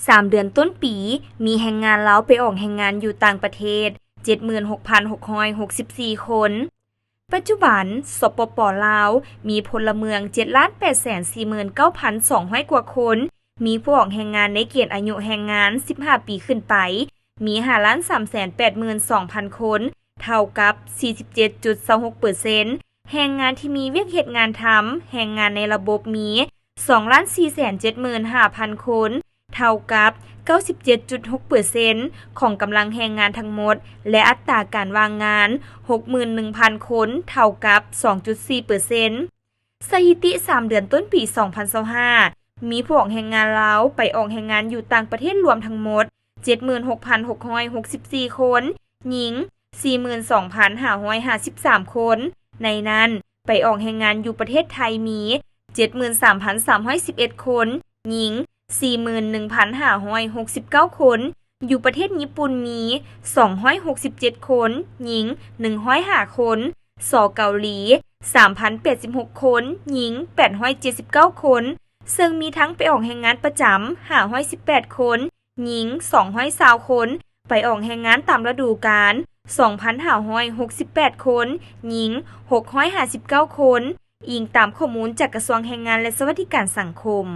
ສາມເດືອນຕົ້ນປີ ມີແຮງງານລາວໄປອອກແຮງງານຢູ່ຕ່າງປະເທດ ເຈັດໝື່ນຫົກພັນຫົກຮ້ອຍຫົກສິບສີ່ຄົນ. ປັດຈຸບັນ ສປປ ລາວ ມີພົນລະເມືອງ ເຈັດລ້ານແປດແສນສີ່ໝື່ນເກົ້າພັນສອງຮ້ອຍກວ່າຄົນ, ມີຜູ້ອອກແຮງງານໃນເກນອາຍຸແຮງງານ ສິບຫ້າປີຂຶ້ນໄປ ມີ ຫ້າລ້ານສາມແສນແປດໝື່ນສອງພັນຄົນ ເທົ່າກັບ ສີ່ສິບເຈັດຈຸດສອງຫົກເປີເຊັນ, ແຮງງານທີ່ມີວຽກເຮັດງານທຳ, ແຮງງານໃນລະບົບມີ ສອງລ້ານສີ່ແສນເຈັດໝື່ນຫ້າພັນຄົນ ເທົ່າກັບ ເກົ້າສິບເຈັດຈຸດຫົກເປີເຊັນ ຂອງກຳລັງແຮງງານທັງໝົດ ແລະ ອັດຕາການວ່າງງານ ຫົກໝື່ນໜຶ່ງພັນຄົນ ເທົ່າກັບ ສອງຈຸດສີ່ເປີເຊັນ. ສະຖິຕິສາມເດືອນຕົ້ນປີສອງພັນຊາວຫ້າ ມີຜູ້ອອກແຮງງານລາວໄປອອກແຮງງານຢູ່ຕ່າງປະເທດລວມທັງໝົດ ເຈັດໝື່ນຫົກພັນຫົກຮ້ອຍຫົກສິບສີ່ຄົນ, ຍິງ ສີ່ໝື່ນສອງພັນຫ້າຮ້ອຍຫ້າສິບສາມຄົນ, ໃນນັ້ນ ໄປອອກແຮງງານຢູ່ປະເທດໄທມີ ເຈັດໝື່ນສາມພັນສາມຮ້ອຍສິບເອັດຄົນ, ຍິງ ສີ່ໝື່ນໜຶ່ງພັນຫ້າຮ້ອຍຫົກສິບເກົ້າຄົນ, ຢູ່ປະເທດຍີ່ປຸ່ນມີ ສອງຮ້ອຍຫົກສິບເຈັດຄົນ, ຍິງ ໜຶ່ງຮ້ອຍຫ້າຄົນ, ສ ເກົາຫຼີ ສາມພັນແປດສິບຫົກຄົນ, ຍິງ ແປດຮ້ອຍເຈັດສິບເກົ້າຄົນ, ເຊິ່ງມີທັງໄປອອກແຮງງານປະຈຳ ຫ້າຮ້ອຍສິບແປດຄົນ, ຍິງ ສອງຮ້ອຍຊາວຄົນ, ໄປອອກແຮງງານຕາມລະດູການ ສອງພັນຫ້າຮ້ອຍຫົກສິບແປດຄົນ, ຍິງ ຫົກຮ້ອຍຫ້າສິບເກົ້າຄົນ, ອີງຕາມຂໍ້ມູນຈາກກະຊວງແຮງງານ ແລະ ສະຫວັດດີການສັງຄົມ.